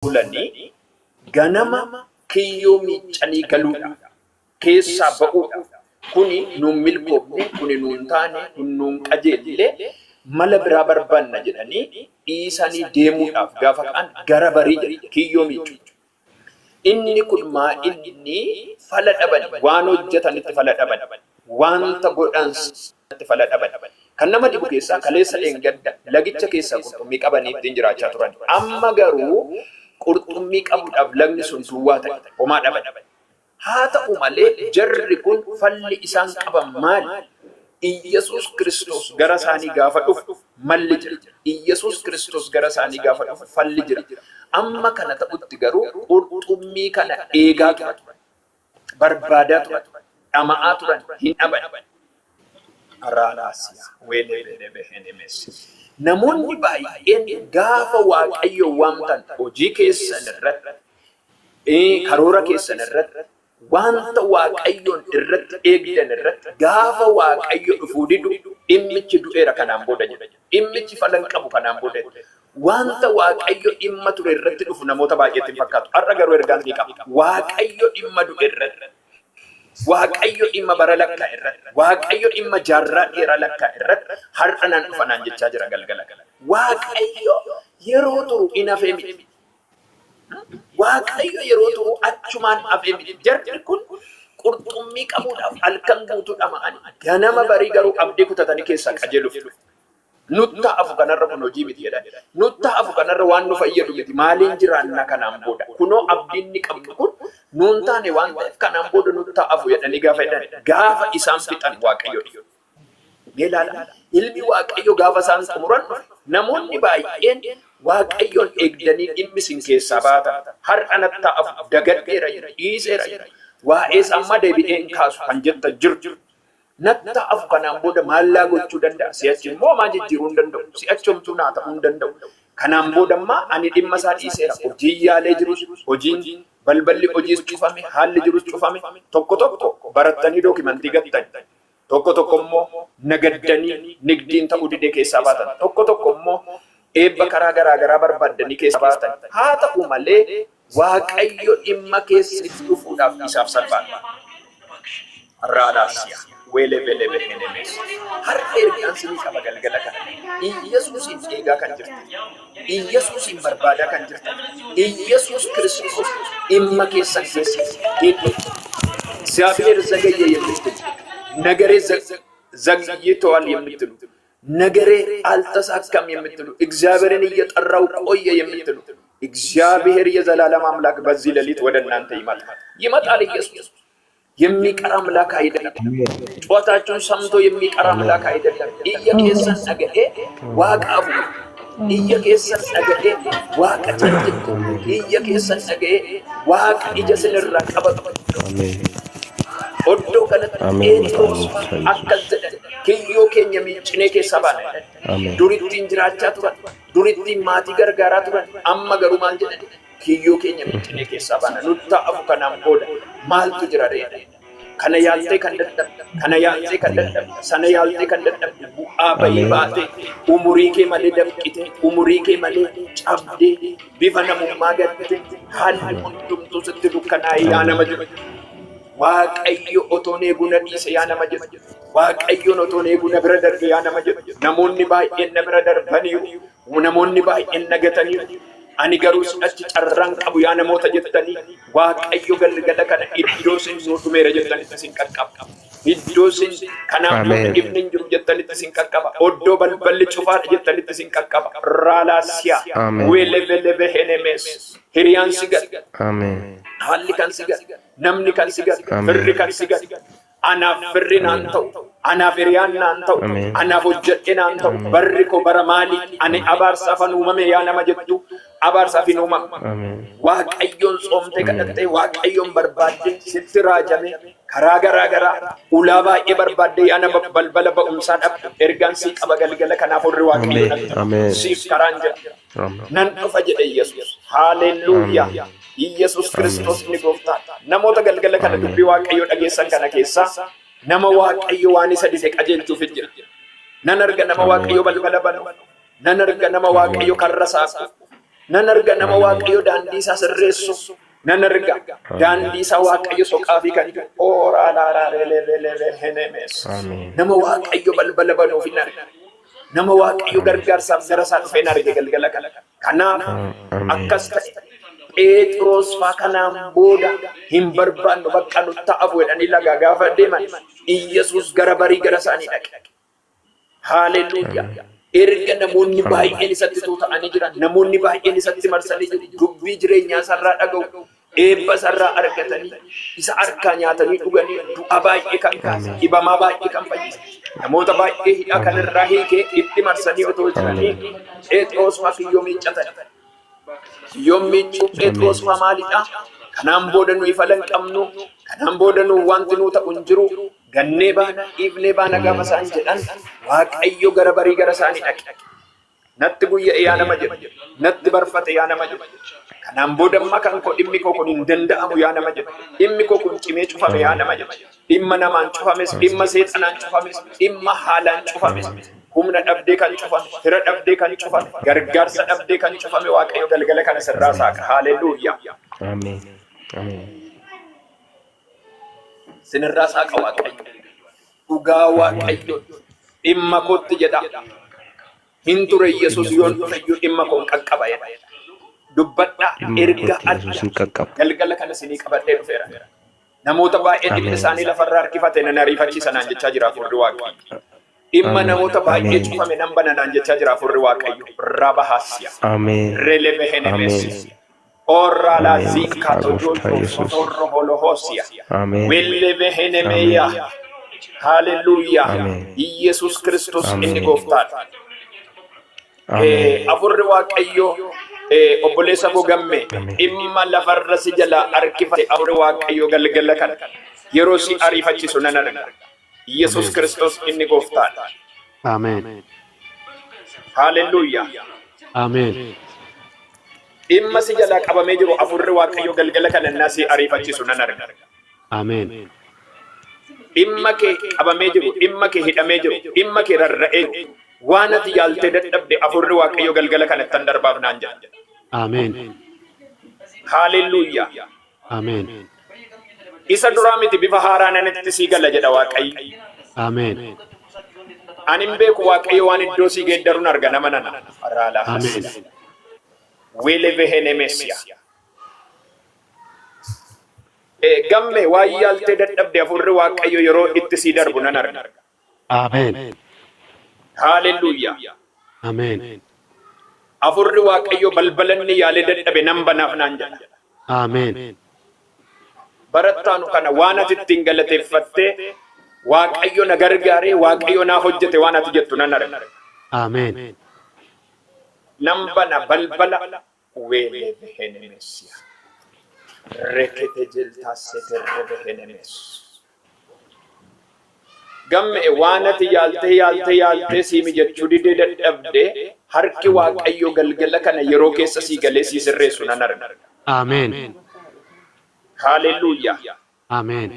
Bulanii ganama kiyyoo miiccanii galuudha. Keessaa ba'uudha. Kuni nuun milkoofne, kuni nuun taane, kun nuun qajeelle, mala biraa barbaanna jedhanii dhiisanii deemuudhaaf gaafa ka'an gara barii jedha kiyyoo miiccu. Inni kun maa inni fala dhaban, waan hojjetanitti fala dhaban, wanta godhan fala dhaban. Kan nama dhibu keessaa kaleessa dheengadda lagicha keessaa qurxummii qabanii ittiin jiraachaa turan. Amma garuu qurxummii qabuudhaaf lagni sun duwwaa ta'e, homaa dhaban. Haa ta'u malee jarri kun falli isaan qaban maali? Iyyasuus Kiristoos gara isaanii gaafa dhufu malli jira. Iyyasuus Kiristoos gara isaanii gaafa dhufu falli jira. Amma kana ta'utti garuu qurxummii kana eegaa turan. Barbaadaa turan. Dhama'aa turan. Hin dhaban. Raalaasiyaa. Weelebeelebehenemes. Namoonni baay'een gaafa Waaqayyo waamtan hojii keessan irratti, karoora keessan irratti, wanta Waaqayyoon irratti eegdan irratti gaafa Waaqayyo dhufuu didu dhimmichi du'eera kanaan booda jedha. Dhimmichi falan qabu kanaan booda jedha. Wanta Waaqayyo dhimma ture irratti dhufu namoota baay'eetti hin fakkaatu. Har'a garuu ergaan ni qaba. Waaqayyo dhimma du'e irratti, Waaqayyo dhimma bara lakkaa irratti, Waaqayyo dhimma jaarraa dheeraa lakkaa irratti har'a nan dhufa naan jechaa jira galgala kana. Waaqayyo yeroo turu in hafee miti. Waaqayyo yeroo turu achumaan hafee miti. Jarri kun qurxummii qabuudhaaf halkan guutuu dhama'anii ganama barii garuu abdii kutatanii keessaa qajeeluuf dhufu. Nutta hafu kanarra kun hojii miti jedhan. Nutta hafu kanarra waan nu fayyadu miti. Maaliin jiraanna kanaan booda? Kunoo abdiin ni qabnu kun nuun taane waan ta'eef kanaan booda nutta hafu jedhanii gaafa jedhan gaafa isaan fixan Waaqayyo dhufe. Mee ilaala. Ilmi Waaqayyo gaafa isaan xumuran dhufe. Namoonni baay'een Waaqayyoon eegdanii dhimmi isin keessaa baatan. Har'a natti hafu dagadheera jedhu, dhiiseera jedhu. Waa'ee isaa ammaa deebi'ee hin kaasu kan jettan jirtu. Natti hafu kanaan booda maallaa gochuu danda'a? Si'achi immoo homaa jijjiiruu hin danda'u. Si'achi homtuu naa ta'uu hin danda'u. Kanaan booda ammaa ani dhimma isaa dhiiseera. Hojiin yaalee jirus, hojiin balballi hojiis cufame, haalli jirus cufame. Tokko tokko barattanii dookimantii gattan. Tokko tokko immoo nagaddanii nigdiin ta'uu didee keessaa baatan. Tokko tokko immoo eebba karaa garaa garaa barbaaddanii keessaa baatan. Haa ta'u malee Waaqayyo dhimma keessanitti dhufuudhaaf isaaf salphaadha. Raalaasiya. Weelebelebehenemes. Har'a ergaan sinii qaba galgala kana. Iyyasuusiin eegaa kan jirtan. Iyyasuusiin barbaadaa kan jirtan. Iyyasuus Kiristoos dhimma keessan keessatti hin dhufu. እግዚአብሔር ዘገየ የምትሉ፣ ነገሬ ዘግይተዋል የምትሉ፣ ነገሬ አልተሳካም የምትሉ፣ እግዚአብሔርን እየጠራው ቆየ የምትሉ፣ እግዚአብሔር የዘላለም አምላክ በዚህ ሌሊት ወደ እናንተ ይመጣል። ይመጣል። ኢየሱስ የሚቀር አምላክ አይደለም። ጩኸታችሁን ሰምቶ የሚቀር አምላክ አይደለም። Iyya keessan dhaga'ee Waaqa afu, iyya keessan dhaga'ee Waaqa callisu, iyya keessan dhaga'ee Waaqa ija sinirraa qabatu. Ameen. Oddoo kanatti Ameen. Phexros Maqaan akkas Yesuus. jedhan, kiyyoo keenya miiccinee keessaa baana jedhan. Ameen. Durittiin jiraachaa turan, durittiin maatii gargaaraa turan, amma garuu maal jedhan? Kiyyoo keenya miiccinee keessaa baana. Nutta afu kanaan booda maaltu jira ree? Kana yaaltee kan dadhabde, kana yaaltee kan dadhabde, sana yaaltee kan dadhabde, bu'aa bayii Ameen. baatee, umurii kee malee dafqitee, umurii kee malee cabdee, bifa namummaa gattee, haalli hundumtuu sitti dukkanaa'ee yaa nama Ameen. jedhu. Waaqayyo otoon eeguu na dhiise yaa nama jedhu. Waaqayyoon otoon eeguu na bira darbe yaa nama jedhu. Namoonni baay'een na bira darbaniiru. Namoonni baay'een na gataniiru. Ani garuu si'achi carraan qabu yaa namoota jettanii Waaqayyo galgala kana iddoo isin nuu dhumeera jettanitti isin qaqqaba. Iddoo isin kanaan booda Ameen. ifni hin jiru jettanitti isin qaqqaba. Oddoo balballi cufaadha jettanitti isin qaqqaba. Raalaasiyaa. Ameen. Weelebelebe henemes. Hiriyaan si gata. Ameen. Haalli kan si gate, namni kan si gate, firri Ameen. kan si gate. Anaaf firri naan Ameen. ta'u, anaaf hiriyaan naan ta'u, Ameen. anaaf hojjedhe naan ta'u, Ameen. barri koo bara maalii, ani abaarsaafan uumame yaa nama jettu, abaarsaaf hin uumamne. Ameen. Waaqayyoon soomtee Ameen. kadhattee, Waaqayyoon barbaaddee, sitti raajame, karaa garaa garaa ulaa baay'ee barbaaddee yaa nama balbala ba'umsaa dhabde, ergaan sii qaba galgala kanaaf warri Waaqayyo Ameen. natti Ameen. siif karaan jira. Ameen. Nan dhufa jedhe Yesuus. Haalelluuyaa. Ameen. Iyyasuus Kiristoos Ameen. inni gooftaadha. Namoota galgala kana Ameen. dubbii Waaqayyoo dhageessan kana keessaa nama Waaqayyo waan isa dide qajeelchuuf jira. Nan arga nama Ameen. Waaqayyo balbala banu. Nan arga nama Waaqayyo Ameen. karra saaqu. Nan arga nama Waaqayyo daandii isaa sirreessu. Nan arga daandii isaa Waaqayyo soqaafii kan jiru. Ooraa laaraa reeleeleelehenemes. Ameen. Nama Waaqayyo balbala banuuf hin arga. Nama Waaqayyo gargaarsaaf gara isaa dhufe hin arge galgala kana. Kanaaf Ameen. akkas ta'e. Phexros faa kanaan booda hin barbaannu bakka nutti hafu jedhanii lagaa gaafa deeman Iyyasuus gara barii gara isaanii dhaqe. Haaleluyyaa. Erga namoonni baay'een isatti tuuta'anii jiran, namoonni baay'een isatti marsanii jiru, dubbii jireenyaa isarraa dhaga'u, eebba isarraa argatanii, isa harkaa nyaatanii dhuganii, du'a baay'ee kan kaase, dhibamaa baay'ee kan fayyise, namoota baay'ee hidhaa kanarraa hiikee itti marsanii otoo jiranii Phexros faa kiyyoo miiccatan. Kiyyoon miiccuu Phexros faa maalidha? Kanaan booda nuyi fala hin qabnu, kanaan booda nu wanti nuu ta'u hin jiru, gannee baana, dhiifnee baana gaafa isaan jedhan Waaqayyo gara barii gara isaanii dhaqe. Natti guyya'e yaa nama jedhu, natti barfate yaa nama jedhu. Kanaan booda amma kan koo dhimmi koo kun hin danda'amu yaa nama jedhu. Dhimmi koo kun cimee cufame yaa nama jedhu. Dhimma namaan cufames, dhimma seexanaan cufames, dhimma haalaan cufames, humna dhabdee kan cufame, fira dhabdee kan cufame, gargaarsa dhabdee kan cufame Waaqayyo galgala kana sirraa saaqa. Haaleluyyaa. Ameen. Ameen. Sinirraa saaqa Waaqayyo. Dhugaa Waaqayyo dhimma kootti jedha. Hin ture Yesuus yoon dhufe iyyuu dhimma koon qaqqaba jedha. Dubbadhaa Dhimma erga kootti Yesuus hin adda qaqqaba. galgala kana isinii qabadhee dhufeera. Namoota baay'ee dhimmi Ameen. isaanii lafarraa harkifate nan ariifachiisa naan jechaa jira hafuurri Waaqayyo. Dhimma Ameen. namoota baay'ee Ameen. cufame nan bana naan jechaa jira hafuurri Waaqayyo. Rabahaasiya. Ameen. Relebehenemes. Ameen. Orra la Ameen. zika Maqaa gooftaa tojojo Yesuus. sotorro holohosia. Ameen. Wellebehenemeya. Ameen. Haleluuyaa. Ameen. Iyesuus Kiristoos inni Ameen. gooftaadha. Ameen. Hafuurri Waaqayyoo obboleessa koo gamme Ameen. dhimma lafarra si jalaa harkifate hafuurri Waaqayyoo galgala kana yeroo si ariifachiisu nan arga. Iyesuus Ameen. Kiristoos inni gooftaadha. Ameen. Haleluuyaa. Ameen. Dhimma si jalaa qabamee jiru hafuurri Waaqayyoo galgala kana innaa si ariifachiisu nan arga. Ameen. Dhimma kee qabamee jiru, dhimma kee hidhamee jiru, dhimma kee rarra'ee jiru. Waan ati yaaltee dadhabde hafuurri Waaqayyoo galgala kana ittan darbaaf naan jedha. Ameen. Haleluuyaa. Ameen. Isa duraa miti bifa haaraa nanitti sii gala jedha Waaqayyo. Ameen. Ani hin beeku Waaqayyo waan iddoo sii geeddaruun arga nama nana. Raalaa Ameen. hasila. Wele vehenemesiya. Gamme waan yaaltee dadhabde hafuurri Waaqayyo yeroo itti sii darbu nan arga. Ameen. Haleluuyaa. Ameen. Hafuurri Waaqayyo balbalanni yaalee dadhabe nan banaaf naan jedha. Ameen. Barattaanu kana waan ati ittiin galateeffattee Waaqayyo na gargaaree Waaqayyo naaf hojjete waan ati jettu nan arga. Ameen. Nan bana balbala weele vehenemesiya. Rekete jiltaa seterre vehenemes. Gamme waan ati yaaltee yaaltee yaaltee sii mijachuu didee dadhabde harki Waaqayyo galgala kana yeroo keessa sii galee sii sirreessu nan arga. Ameen. Haleluuyaa. Ameen.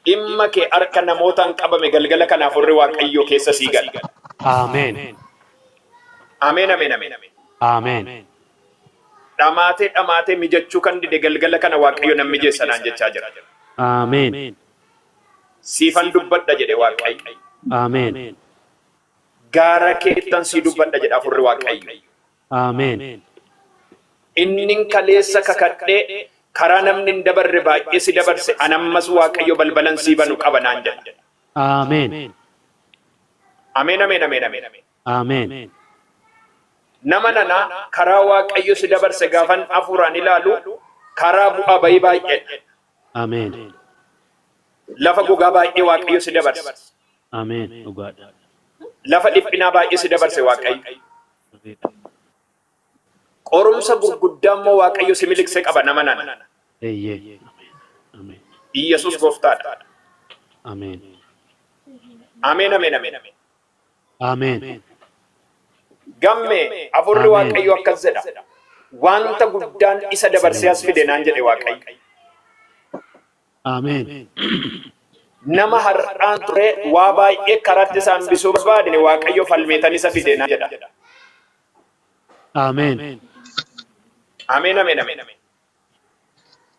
Dhimma kee harka namootaan qabame galgala kana hafuurri Waaqayyo keessa sii gala. Ameen. Ameen ameen ameen. Ameen. Dhamaatee dhamaatee mijachuu kan dide galgala kana Waaqayyo nan mijeessa naan jechaa jira. Ameen. Siifan dubbadha jedhe Waaqayyo. Ameen. Gaara keettan sii dubbadha jedha hafuurri Waaqayyo. Ameen. Inni kaleessa kakadhee karaa namni hin dabarre baay'ee si dabarse anammas Waaqayyo balbalan sii banu qaba naan jedha. Ameen. Ameen ameen ameen ameen. Ameen. Nama nana karaa Waaqayyo si dabarse gaafan hafuuraan ilaalu karaa bu'aa bayii baay'eedha. Ameen. Lafa gogaa baay'ee Waaqayyo si dabarse. Ameen. Dhugaadha. Lafa dhiphinaa baay'ee si dabarse Waaqayyo. Qorumsa gurguddaa immoo Waaqayyo si miliqsee qaba nama nana. Eeyyee. Ameen. Iyyasuus gooftaadha. Ameen. Ameen ameen ameen. Ameen. Gamme hafuurri Ameen. Waaqayyo akkas jedha. Wanta guddaan isa dabarsee as fide naan jedhe Waaqayyo. Ameen. Nama har'aan ture waa baay'ee karaatti isaan bisuu barbaadne Waaqayyo falmeetan isa fide naan jedha. Ameen. Ameen, ameen, ameen.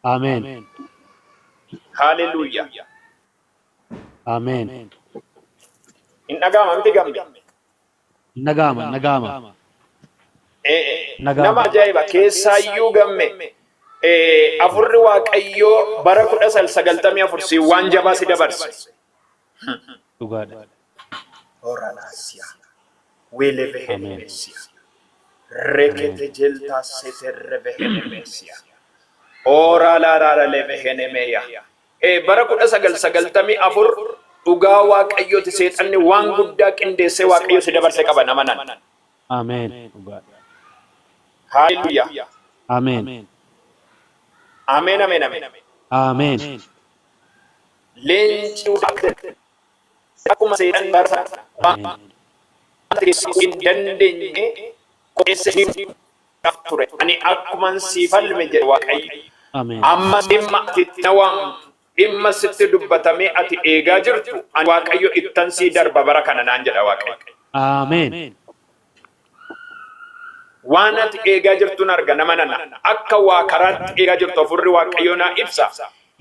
Ameen. Haaleluyyaa. Ameen. Hin dhaga'ama miti gamme? Nagama, nagama. Nama ajaa'iba keessaayyuu gamme. Afurri Waaqayyoo bara 1994 si waan jabaa si dabarse. Dhugaadha. Oralaasiyaa. Weelevehenemeesiyaa. Rekete jeltaa seterrevehenemeesiyaa. Oralaaraalalevehenemeeyaa. Bara 1994 dhugaa Waaqayyooti seexanni waan guddaa qindeessee Waaqayyo si dabarse qaba nama nan. Ameen. Dhugaadha. Haaleluyyaa. Ameen. Ameen, ameen, ameen. Ameen. Leenci akkuma seexanni bara Ameen. Keessaa hin dandeenye qopheesse ture. Ani akkuman sii falme jedhe Waaqayyo. Ameen. Amma dhimma ati itti na waamtu, dhimma sitti dubbatamee ati eegaa jirtu, ani Waaqayyo ittan sii darba bara kana naan jedha Waaqayyo. Ameen. Waan ati eegaa jirtuun arga nama nana. Akka waa karaatti eegaa jirtu afurri Waaqayyoo naa ibsa.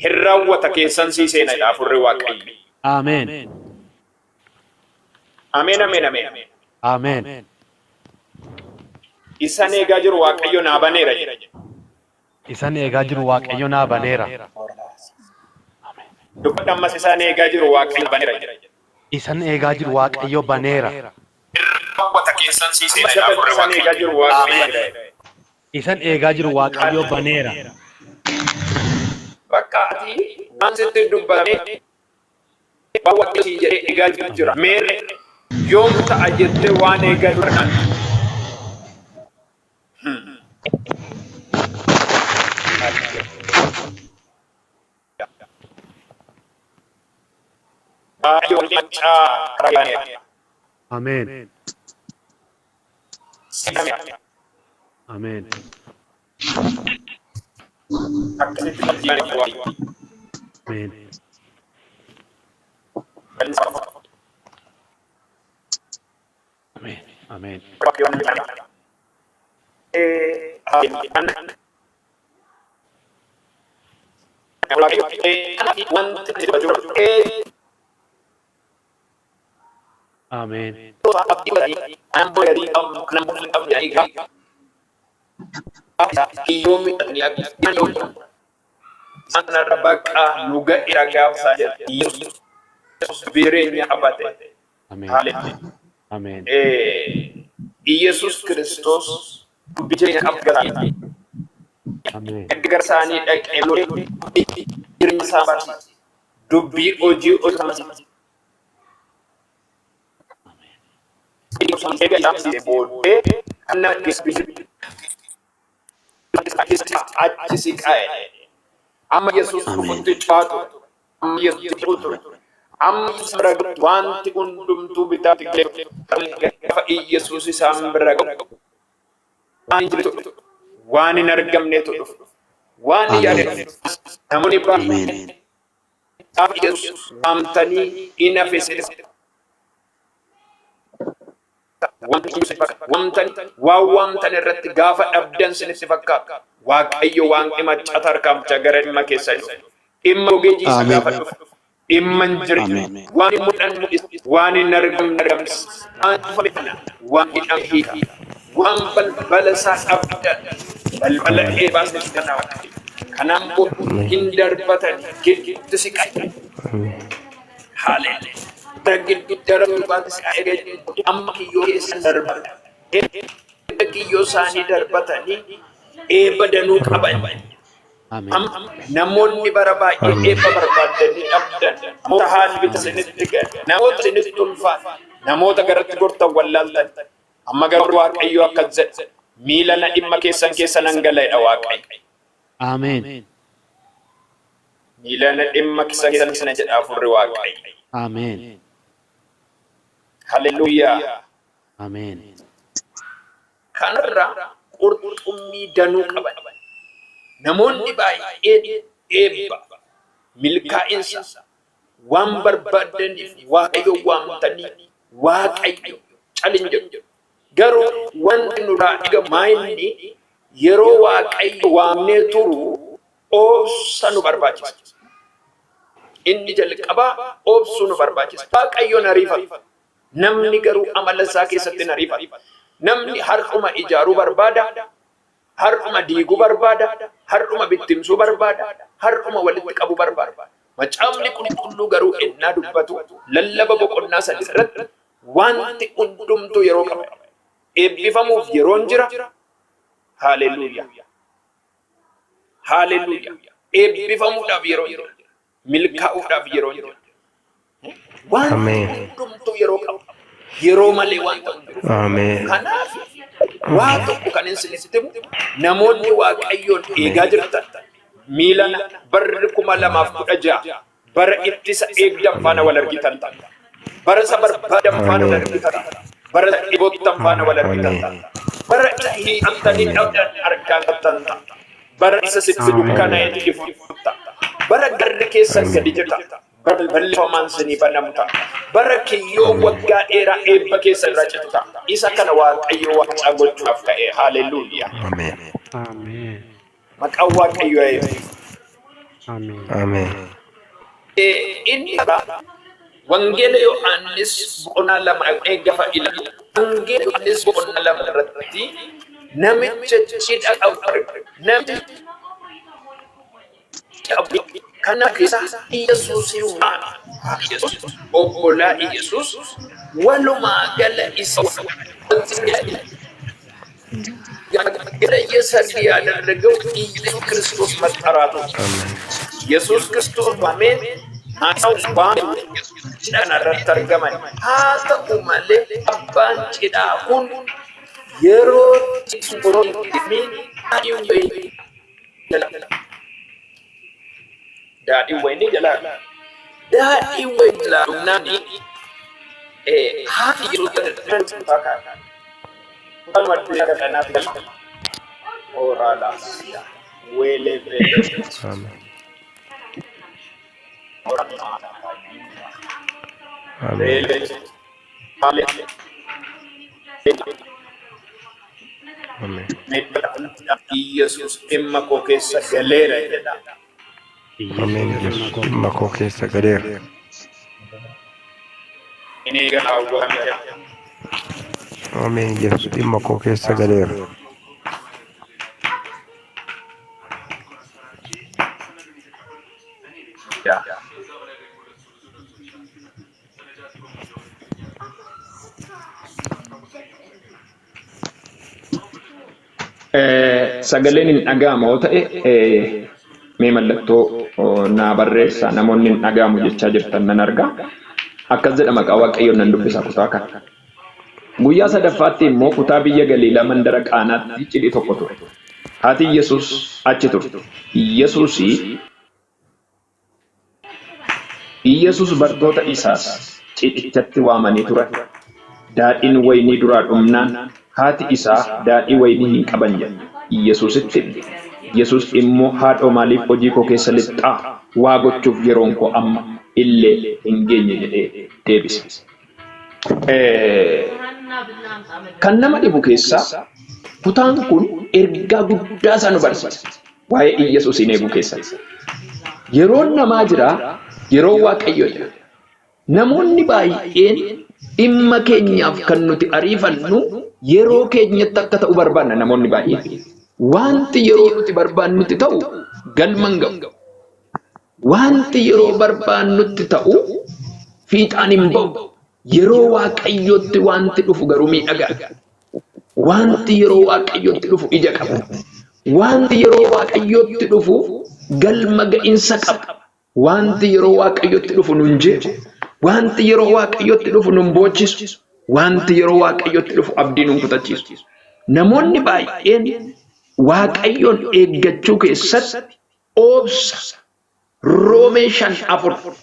Hin raawwata keessan sii seenadha afurri Waaqayyo. Ameen. Ameen, ameen, ameen. Ameen. Isan eegaa jiru Waaqayyo naa baneera jedha. Isan eegaa jiru Waaqayyo naa baneera. Dubbadha ammas, isaan eegaa jiru Waaqayyo baneera jedha. Isan eegaa jiru Waaqayyo baneera. Raawwata keessan sii seenadha afurri Isaan eegaa jiru Waaqayyo baneera. Isan eegaa jiru Waaqayyo baneera. Bakka ati waan sitti dubbatamee waan Waaqayyo siin jedhee eegaa jira. Meerre yoom ta'a jettee waan eegaa jirtan. Waaqayyo maccaa karaa baneera. Ameen. Ameen. Akkasitti Waaqayyo. Ameen. Ameen. Ameen. Ameen. Ameen. Ameen. Iyesus Kiristoos dubbii jireenya qabu. Ameen. Gara isaanii dhaqee jireenya isaa barsiise. Dubbii hojii hojii barsiise. Eega isaa booddee kan nama achi siqaa'e. Amma Yesuus dhufutti cu'aa ture. Amma Yesuus dhufu ture. Amma Yesuus bira ga'u wanti hundumtuu bitaatti galee gaafa Yesuus isaan bira ga'u waan jirutu dhufu. Waan hin argamnetu dhufu. Waan hin yaadne dhufu. Namoonni baay'een gaafa Yesuus waamtanii hin hafe waamtanii waan waamtan irratti gaafa dhabdan sinitti fakkaata. Waaqayyo waan dhimma cata harkaanfachaa gara dhimma keessa dhufu. Dhimma ogeeyyii isa gaafa dhufu. Dhimma hin jirre, waan hin mul'anne, waan hin argamne argamsiisa. Waan cufame kana, waan hidhame hiika. Waan balbala isaa dhabdan balbala eebaas ni kenna Waaqayyo. Kanaan booda hin darbatan gidduutti siqan. Haaleluyyaa. Gara gidduu darbuudhaan amma kiyyoo keessa darbatan. Eebba kiyyoo isaanii darbatanii eebba danuu qaban. Ameen. Amma namoonni bara baay'ee eebba barbaadanii dhabdan, namoota haalli bita isinitti gale, namoota isinitti ulfaatan, namoota garatti gortan wallaaltan. Amma garuu Waaqayyo akkas jedha. Miila na dhimma keessan keessa nan gala jedha Waaqayyo. Ameen. Miila na dhimma keessan keessa jedha hafuurri Waaqayyo. Ameen. Haleluuyaa. Ameen. Kanarraa qurxummii danuu qaban. Namoonni baay'een eebba, milkaa'insa, waan barbaadaniif Waaqayyo waamtanii Waaqayyo calin jedhu. Garuu wanti nurraa eegamu maayinni Yeroo Waaqayyo waamnee turu obsa nu barbaachisa. Inni jalqabaa obsuu nu barbaachisa. Waaqayyo hin ariifatu. Namni garuu amala isaa keessatti hin ariifatu. Namni har'uma ijaaruu barbaada, har'uma diiguu barbaada, har'uma bittimsuu barbaada, har'uma walitti qabuu barbaada. Macaafni Qulqulluu garuu ennaa dubbatu Lallaba boqonnaa 3 irratti wanti hundumtuu yeroo qaba. Eebbifamuuf yeroon jira. Haaleluuyaa. Haaleluuyaa. Eebbifamuudhaaf yeroon jira. Milkaa'uudhaaf yeroon jira. Wanti Ameen. hundumtuu yeroo qaba. Yeroo malee waan ta'u hin jiru. Ameen. Kanaaf waa tokko kan isinitti himu, namoonni Waaqayyoon eegaa jirtan miilana barri 2016 bara ittisa eegdan faana wal argitan ta'a. Bara isa barbaadan faana wal Ameen. argitan ta'a. Bara isa dheebottan faana wal argitan Ameen. ta'a. Bara isa hiixattanii dhabdan harkaa qabdan ta'a. Bara isa sitti Ameen. dukkanaa'etti ifu ta'a. Bara garri keessan gadi jiru ta'a. Bara bal'ifamaan sinii banamu ta'a. Bara kiyyoo Ameen. waggaa dheeraa eebba keessan irraa citu ta'a. Isa kana Waaqayyo waancaa gochuudhaaf ka'e. Haaleluyyaa. Ameen. Ameen. Maqaan Waaqayyoo haa eebbifamu. Ameen. Ameen. Inni biraa Wangeela Yohaannis boqonnaa 2 dhaqnee gafa ilaallu, Wangeela Yohaannis boqonnaa 2 irratti namicha cidha qabu arga. Namicha qabu kana keessa Iyyasuusin waame. Iyyasuus obbolaa Iyyasuus walumaa gala isa የተለየ ሰርግ ያደረገው ኢየሱስ ክርስቶስ መጠራቱ። Yesuus Kiristoos waamee cidha kana irratti argaman. Haa ta'u malee abbaan cidhaa kun yeroo cidhi osoo hin deemin daadhiin wayinii jala daadhiin wayinii jala daadhiin wayinii jalaa dhumnaan haati Yesuus kaa'an. Kutaa addunyaa kanaaf gala. Oraalaasiyaa. Weelee veelee. Ameen. Ameen. Weelee. Ameen. Iyyasuus dhimma koo keessa galeera jedha. Ameen. Iyyasuus dhimma Yesuus koo dhimma koo keessa galeera. Inni eegan hawwame jedha. Ameen. Yesuus dhimma koo keessa galeera. Sagaleen hin dhaga'amu yoo ta'e mee mallattoo naa barreessaa, namoonni hin dhaga'amu jechaa jirtan nan arga. Akkas jedha, maqaa Waaqayyoon nan dubbisa kutaa kana. Guyyaa sadaffaatti immoo kutaa biyya Galiilaa mandara Qaanaatti cidhi tokko ture. Haati Yesuus achi turte. Iyyasuus bartoota isaas cidhichatti waamanii turan. Daadhiin waynii duraa dhumnaan haati isaa daadhii waynii hin qaban jette. Iyyasuusitti himte. Yesuus immoo, haadhoo, maaliif hojii koo keessa lixxaa? Waa gochuuf yeroon koo amma illee hin geenye jedhee deebise. Kan nama dhibu keessaa kutaan kun ergaa guddaa isaa nu barsiisa. Waa'ee Iyyasuusiin eeguu keessatti. Yeroon namaa jira, yeroon Waaqayyoo jira. Namoonni baay'een dhimma keenyaaf kan nuti ariifannu yeroo keenyatti akka ta'u barbaanna namoonni baay'een. Wanti yeroo nuti barbaannutti ta'u galma hin ga'u. Wanti yeroo barbaannutti ta'u fiixaan hin ba'u. Yeroo Waaqayyootti wanti dhufu garuu miidhagaadha. Wanti yeroo Waaqayyootti dhufu ija qaba. Wanti yeroo Waaqayyootti dhufu galma ga'iinsa qaba. Wanti yeroo Waaqayyootti dhufu nun jeequ. Wanti yeroo Waaqayyootti dhufu nun boochisu. Wanti yeroo Waaqayyootti dhufu abdii nun kutachiisu. Namoonni baay'een Waaqayyoon eeggachuu keessatti obsa, Roomee 5:4,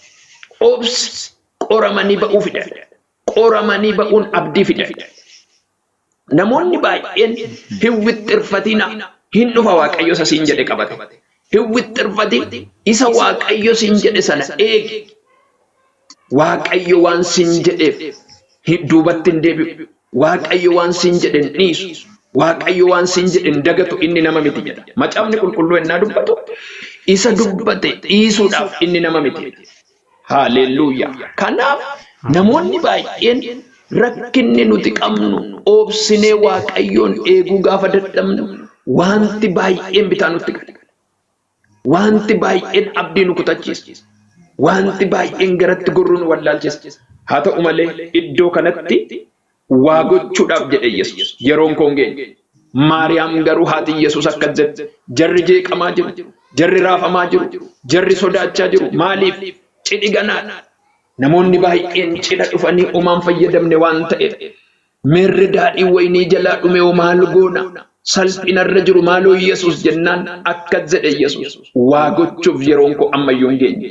obsi qoramanii ba'uu fida. Qoramanii ba'uun abdii fida. Namoonni baay'een hin wixxirfatina, hin dhufa Waaqayyo isa siin jedhe qabate. Hin wixxirfatin, isa Waaqayyo siin jedhe sana eegi. Waaqayyo waan siin jedheef duubatti hin deebi'u. Waaqayyo waan siin jedhe hin dhiisu. Waaqayyo waan siin jedhe hin dagatu inni nama miti jedha. Macaafni qulqulluu ennaa dubbatu isa dubbate dhiisuudhaaf inni nama miti. Haaleluyyaa. Kanaaf namoonni baay'een rakkinni nuti qabnu obsinee Waaqayyoon eeguu gaafa dadhabnu wanti baay'een bitaa nutti gala. Wanti baay'een abdii nu kutachiisa. Wanti baay'een garatti gorruu nu wallaalchisa. Haa ta'u malee iddoo kanatti waa gochuudhaaf jedhe Yesuus. Yeroon koo hin geenye. Maariyaam garuu haati Yesuus akkas jette. Jarri jeeqamaa jiru. Jarri raafamaa jiru. Jarri sodaachaa jiru. Maaliif? Cidhi ganaadha. Namoonni baay'een cidha dhufanii homaan fayyadamne waan ta'eef meerri daadhii waynii jalaa dhume hoo maal goona? Salphinarra jiru maaloo Yesuus jennaan akkas jedhe Yesuus. Waa gochuuf yeroon koo ammayyuu hin geenye.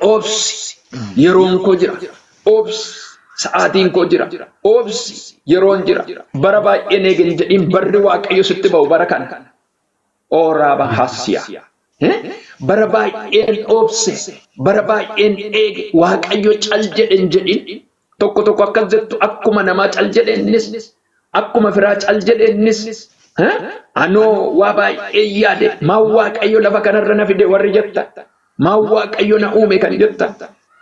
Obsi yeroon koo jira. Obsi sa'aatiin koo jira. Obsi yeroon jira. Bara baay'een eegen jedhiin barri Waaqayyo sitti ba'u bara kana. Ooraaba hassiya. Bara baay'een obse, bara baay'een eege, Waaqayyo cal jedhen jedhin tokko tokko akkas jettu akkuma namaa cal jedhennis, akkuma firaa cal jedhennis, anoo waa baay'ee yaade maal Waaqayyo lafa kanarra na fide warri jettan, maal Waaqayyo na uume kan jettan,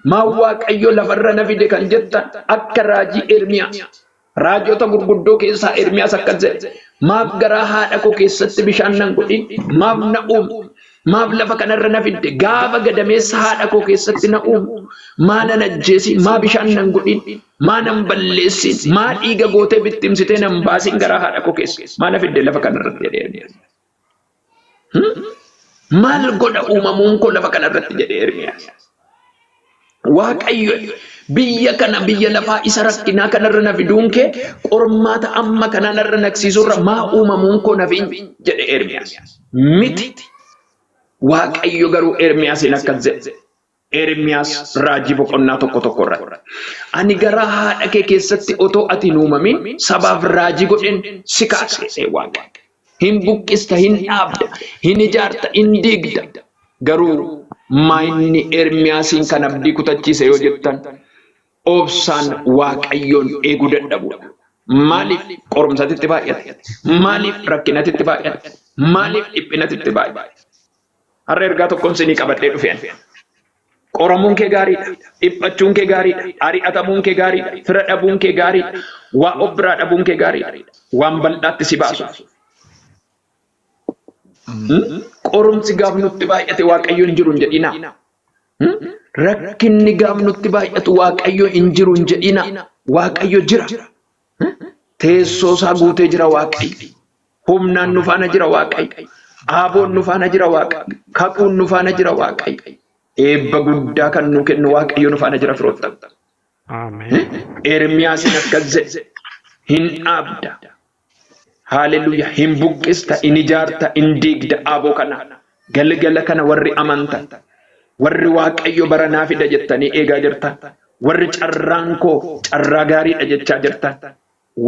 maal Waaqayyo lafarra na fide kan jettan akka raajii Ermiyaas. Raajota gurguddoo keessaa Ermiyaas akkas jedhe. Maaf garaa haadha koo keessatti bishaan nan godhin? Maaf na uumte? Maaf lafa kanarra na fidde? Gaafa gadameessa haadha koo keessatti na uumte? Maa nan ajjeesin? Maa bishaan nan godhin? Maa nan balleessin? Maa dhiiga gootee bittimsitee nan baasin garaa haadha koo keessa? Maa na fidde lafa kanarratti jedhe Ermiyaas. Maal godha uumamuun koo lafa kanarratti jedhe Ermiyaas. Waaqayyo biyya kana biyya lafaa isa rakkinaa kanarra na fiduun kee qormaata amma kanaa narra naqsiisurra maa uumamuun koo na fin jedhe Ermiyaas. Miti. Waaqayyo garuu Ermiyaasiin akkas jedhe. Ermiyaas raajii boqonnaa 1:1 irratti. Ani garaa haadha kee keessatti otoo ati hin uumamin sabaaf raajii godhen si kaase jedhe Waaqayyo. Hin buqqista, hin dhaabda, hin ijaarta, hin diigda. Garuu maayinni Ermiyaasiin kan abdii kutachiise yoo jettan obsaan Waaqayyoon eeguu dadhabuudha. Maaliif qorumsatitti baay'ate? Maaliif rakkinatitti baay'ate? Maaliif dhiphinatitti baay'ate? Har'a ergaa tokkoon isinii qabadhee dhufe ani. Qoramuun kee gaariidha. Dhiphachuun kee gaariidha. Ari'atamuun kee gaariidha. Fira dhabuun kee gaariidha. Waa of biraa dhabuun kee gaariidha. Waan bal'aatti si baasuuf. Qorumsi gaaf nutti baay'ate Waaqayyo hin jiru hin jedhinaa. Rakkinni gaaf nutti baay'atu Waaqayyo hin jiru hin jedhinaa. Waaqayyo jira. Teessoo isaa guutee jira Waaqayyo. Humnaan nu faana jira Waaqayyo. Aaboon nu faana jira Waaqayyo. Kakuun nu faana jira Waaqayyo. Eebba guddaa kan nu kennu Waaqayyo nu faana jira firoottan. Ameen. Ermiyaasin akkas jedhe. Hin dhaabda. Haaleluyyaa. Hin buqqista, hin ijaarta, hin diigda aaboo kana. Galgala kana warri amantan, warri Waaqayyo bara naa fida jettanii eegaa jirtan, warri carraan koo carraa gaariidha jechaa jirtan,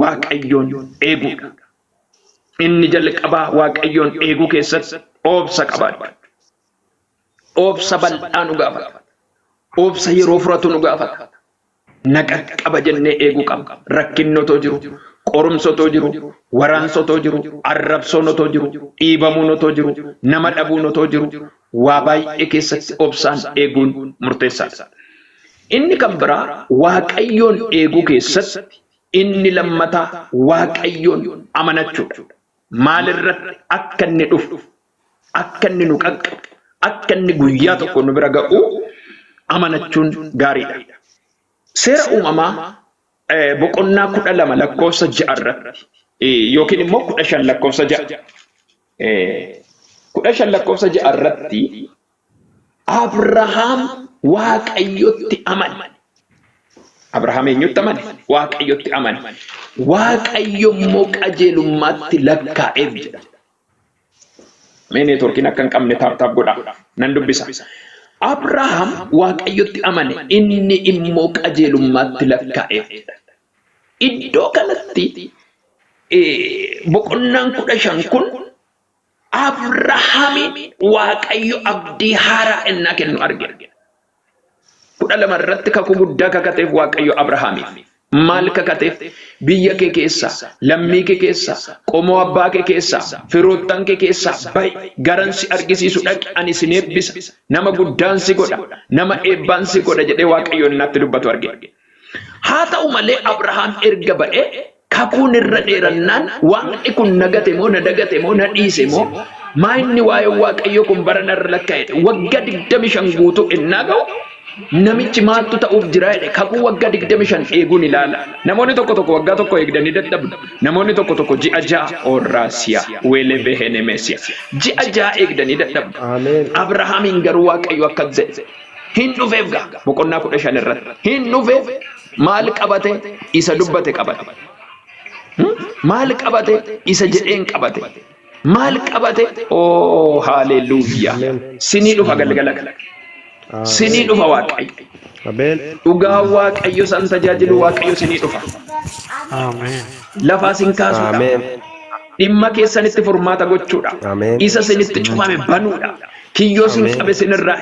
Waaqayyoon eeguudha. Inni jalqabaa Waaqayyoon eeguu keessatti obsa qabaadhu. Obsa bal'aa nu gaafata. Obsa yeroo furatu nu gaafata. Na qaqqaba jennee eeguu qabna. Rakkinni otoo jiru, qorumsi otoo jiru, waraansi otoo jiru, arrabsoon otoo jiru, dhiibamuun otoo jiru, nama dhabuun otoo jiru, waa baay'ee keessatti obsaan eeguun murteessaadha. Inni kan biraa Waaqayyoon eeguu keessatti inni lammataa Waaqayyoon amanachuudha. Maalirratti akka inni dhufu, akka inni nu qaqqabu, akka inni guyyaa tokko nu bira ga'u amanachuun gaariidha. Seera uumamaa boqonnaa 12 lakkoofsa 6 irratti yookiin immoo 15 lakkoofsa 6 15 lakkoofsa 6 irratti Abrahaam Waaqayyotti amane. Abrahaam eenyutti amane? Waaqayyotti amane. Waaqayyo immoo qajeelummaatti lakkaa'eef jedha. Mee neetworkiin akka hin qabne taap taap godhaa. Nan dubbisa. Abrahaam Waaqayyotti amane inni immoo qajeelummaatti lakkaa'eef jedha. Iddoo kanatti boqonnaan 15 kun Abrahaamiin Waaqayyo abdii haaraa ennaa kennu argina. 12 irratti kakuu guddaa kakateef Waaqayyo Abrahaamiif. Maal kakateef? Biyya kee keessaa, lammii kee keessaa, qomoo abbaa kee keessaa, firoottan kee keessaa ba'i, garan si argisiisu dhaqi, ani sin eebbisa, nama guddaan si godha, nama eebbaan si godha jedhee Waaqayyoon natti dubbatu arge. Haa ta'u malee Abrahaam erga ba'ee kakuun irra dheerannaan waaqni kun na gate moo na dagate moo na dhiise moo maa inni waa'ee Waaqayyoo kun bara narra lakkaa'e waggaa 25 guutuu innaa ga'u namichi maaltu ta'uuf jira jedhe kakuu waggaa 25 eeguun ilaala. Namoonni tokko tokko waggaa tokko eegdanii dadhabdu. Namoonni tokko tokko ji'a 6 orraasiyaa weelebehenemeesiyaa ji'a 6 eegdanii dadhabdu. Ameen. Abrahaamiin garuu Waaqayyo akkas jedhe. Hin dhufeef gaa boqonnaa 15 irratti. Hin dhufeef maal qabate? Isa dubbate qabate. Maal qabate? Isa jedheen qabate. Maal qabate? Oo haaleluyyaa. Sinii dhufa galgala kana. Sinii dhufa Waaqayyo. Ameen. Dhugaa Waaqayyo san tajaajilu Waaqayyo sinii dhufa. Ameen. Lafaa sin kaasuudha. Ameen. Dhimma keessanitti furmaata gochuudha. Ameen. Isa sinitti cufame banuudha. Kiyyoo sin Ameen. qabe sinirraa